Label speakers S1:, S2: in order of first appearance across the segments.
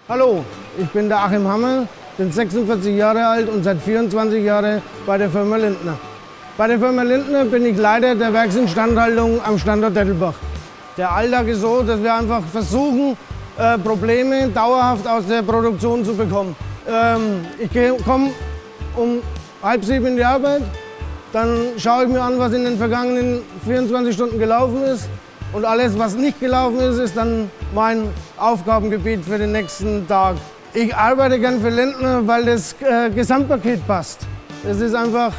S1: Hallo, ich bin der Achim Hammer, bin 46 Jahre alt und seit 24 Jahren bei der Firma Lindner. Bei der Firma Lindner bin ich Leiter der Werksinstandhaltung am Standort Dettelbach. Der Alltag ist so, dass wir einfach versuchen, Probleme dauerhaft aus der Produktion zu bekommen. Ich komme um 6:30 in die Arbeit, dann schaue ich mir an, was in den vergangenen 24 Stunden gelaufen ist. Und alles, was nicht gelaufen ist, ist dann mein Aufgabengebiet für den nächsten Tag. Ich arbeite gern für Lindner, weil das Gesamtpaket passt. Es ist einfach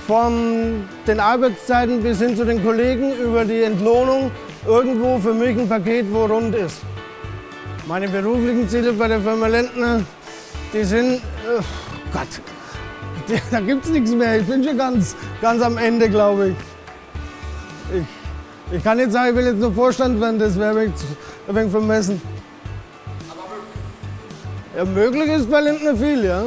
S1: von den Arbeitszeiten bis hin zu den Kollegen über die Entlohnung irgendwo für mich ein Paket, wo rund ist. Meine beruflichen Ziele bei der Firma Lindner, die sind, Gott, da gibt's nichts mehr. Ich bin schon ganz, ganz am Ende, glaube ich. Ich kann nicht sagen, ich will jetzt nur Vorstand werden, das wäre ein wenig vermessen. Ja, möglich ist bei Lindner viel, ja.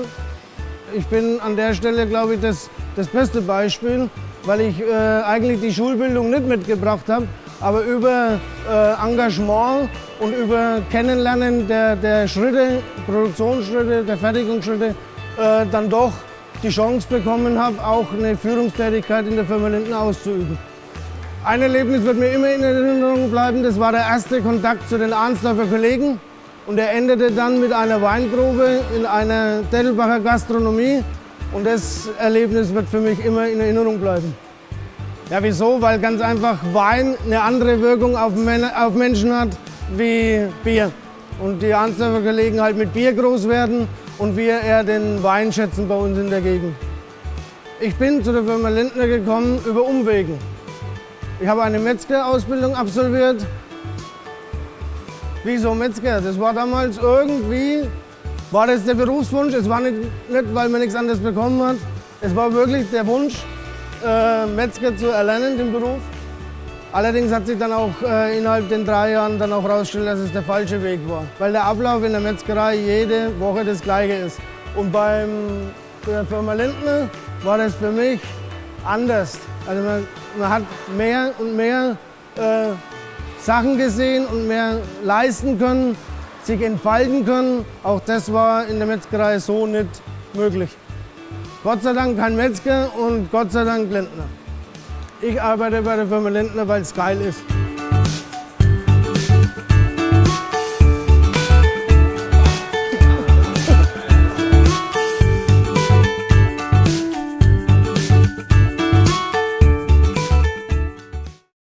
S1: Ich bin an der Stelle, glaube ich, das beste Beispiel, weil ich eigentlich die Schulbildung nicht mitgebracht habe, aber über Engagement und über Kennenlernen der Schritte, Produktionsschritte, der Fertigungsschritte, dann doch die Chance bekommen habe, auch eine Führungstätigkeit in der Firma Lindner auszuüben. Ein Erlebnis wird mir immer in Erinnerung bleiben, das war der erste Kontakt zu den Arnsdorfer Kollegen. Und er endete dann mit einer Weinprobe in einer Dettelbacher Gastronomie. Und das Erlebnis wird für mich immer in Erinnerung bleiben. Ja, wieso? Weil ganz einfach Wein eine andere Wirkung auf Menschen hat wie Bier. Und die Arnsdorfer Kollegen halt mit Bier groß werden und wir eher den Wein schätzen bei uns in der Gegend. Ich bin zu der Firma Lindner gekommen über Umwegen. Ich habe eine Metzgerausbildung absolviert. Wieso Metzger? Das war damals irgendwie, war das der Berufswunsch. Es war nicht, weil man nichts anderes bekommen hat. Es war wirklich der Wunsch, Metzger zu erlernen, den Beruf. Allerdings hat sich dann auch innerhalb den 3 Jahren dann auch herausgestellt, dass es der falsche Weg war. Weil der Ablauf in der Metzgerei jede Woche das gleiche ist. Und bei der Firma Lindner war das für mich anders. Also man hat mehr und mehr Sachen gesehen und mehr leisten können, sich entfalten können. Auch das war in der Metzgerei so nicht möglich. Gott sei Dank kein Metzger und Gott sei Dank Lindner. Ich arbeite bei der Firma Lindner, weil es geil ist.